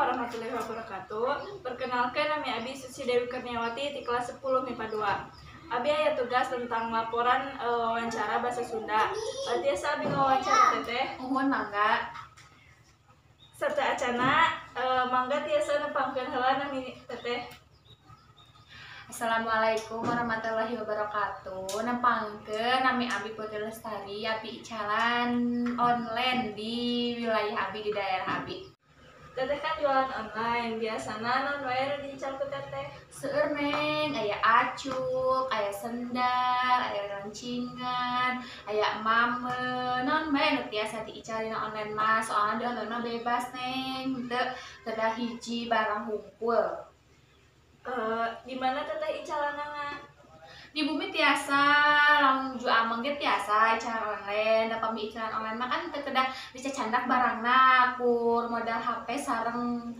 Warahmatullahi wabarakatuh. Perkenalkan, nami Abi Susi Dewi Kurniawati di kelas 10 MIPA 2. Abi aya tugas tentang laporan wawancara bahasa Sunda. Tiasa abi ngawawancara Teteh? Muhun, mangga. Sateuacanna, mangga tiasa nepangkeun heula nami Teteh. Assalamualaikum warahmatullahi wabarakatuh. Nepangkeun, nami Abi Putri Lestari, Abi icalan online di wilayah Abi, di daerah Abi. Teteh kan jualan online, biasana naon wae nu diical ku Teteh? Seueur, Neng, aya acuk, aya sendal, aya rancingan, aya mame, naon bae nu tiasa diical dina online mah, soalnya di online mah bebas, Neng, teu kedah hiji barang hungkul. Di mana Teteh icalanana? Di bumi tiasa, lamun nuju ameng ge tiasa icalan online. Da pami icalan online mah kan teu kedah dicacandak barangna, kur modal HP sareng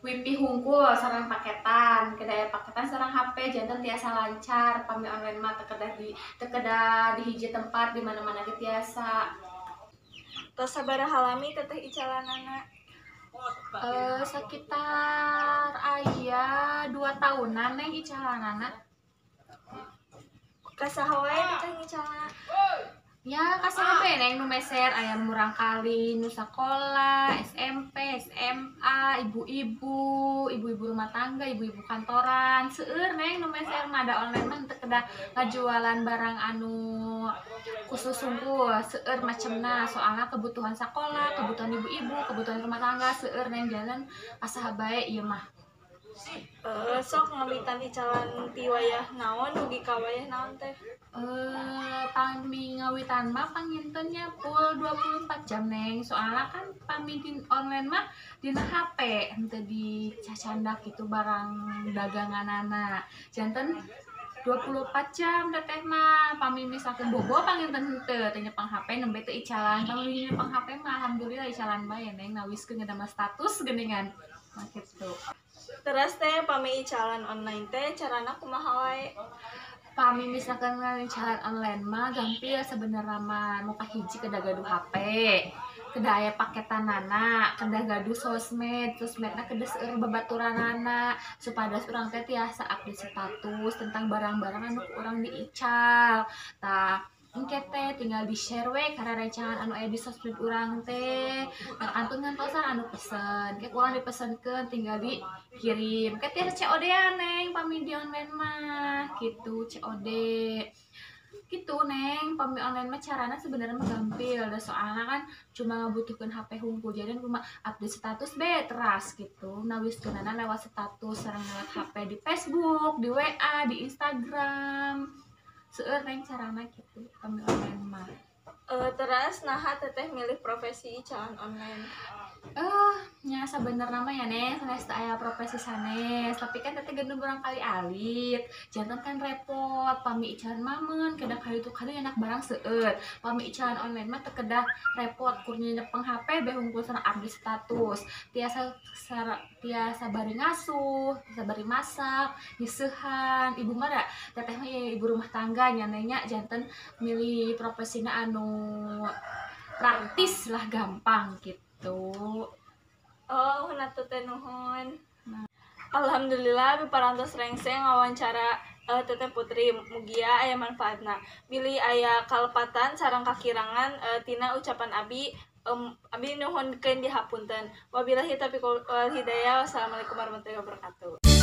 wifi hungkul sareng paketan, kedah aya paketan sareng HP, janten tiasa lancar pami online mah, teu kedah di hiji tempat, di mana-mana ge tiasa. Tos sabaraha lami Teteh icalanana? Sekitar aya 2 tahunan, Neng, icalanana. Ka saha wae Teteh ngicalna? Ya, ka saha bae, Neng, nu meser, aya murangkalih nu sakola, SMP, SMA, ibu-ibu, ibu-ibu rumah tangga, ibu-ibu kantoran, seueur, Neng, nu meser mah. Da online mah teu kedah ngajualan barang anu khusus hungkul, seueur macemna, soalna kebutuhan sakola, kebutuhan ibu-ibu, kebutuhan rumah tangga, seueur, Neng, jalan ka saha bae ieu mah. Sok ngawitan icalan ti wayah naon dugi ka wayah naon, Teh? Pami ngawitan mah panginten nya full 24 jam, Neng, soalnya kan pami di online mah dina HP, henteu dicacandak gitu barang daganganana, janten 24 jam Teteh mah. Pami misalkan bobo panginten henteu, teu nyepeng HP nembe teu icalan. Pami nyepeng HP mah alhamdulillah icalan bae, Neng, nawiskeun ngadamel status geuningan mah kitu. Terus teh, pami icalan online teh carana kumaha wae? Pami misalkan icalan online mah gampil sebenarnya mah. Nu kahiji kedah gaduh HP, kedah aya paketanana, kedah gaduh sosmed, sosmedna kedah seueur babaturanana supados urang teh tiasa update status tentang barang-barang anu ku urang diical. Tah, engke teh tinggal di share we kana rencangan anu aya di sosmed urang teh. Nah, kantun ngantosan anu pesen, ke urang dipesenkeun tinggal dikirim. Ke tiasa COD-an, Neng, pami di online mah gitu, COD gitu, Neng. Pami online mah carana sebenarnya mah gampil da soalnya kan cuma ngabutuhkeun HP hungkul, jadi cuma update status be teras gitu, nawiskeunana lewat status sareng lewat HP, di Facebook, di WA, di Instagram. Seueur, Neng, carana gitu pami online mah. Terus naha Teteh milih profesi icalan online? Nya sabenerna mah ya, Neng, sanes teu aya profesi sanes, tapi kan Teteh gaduh murangkalih alit, janten kan repot pami icalan mamen, kedah ka ditu ka dieu, nyandak barang seueur. Pami icalan online mah teu kedah repot, kur nyepeng HP be hungkul sareng update status, tiasa tiasa bari ngasuh, tiasa bari masak, nyeusehan. Ibu mah da Teteh mah ieu ibu rumah tangga nya, Neng, nya, janten milih profesina anu praktis lah, gampang gitu. Oh, atuh teh nuhun. Alhamdulillah abi parantos rengse ngawancara Teteh Putri, mugia aya manfaatna. Bilih aya kalepatan sareng kakirangan tina ucapan abi, abi nuhunkeun dihapunten. Wabillahi taufiq wal hidayah. Wassalamualaikum warahmatullahi wabarakatuh.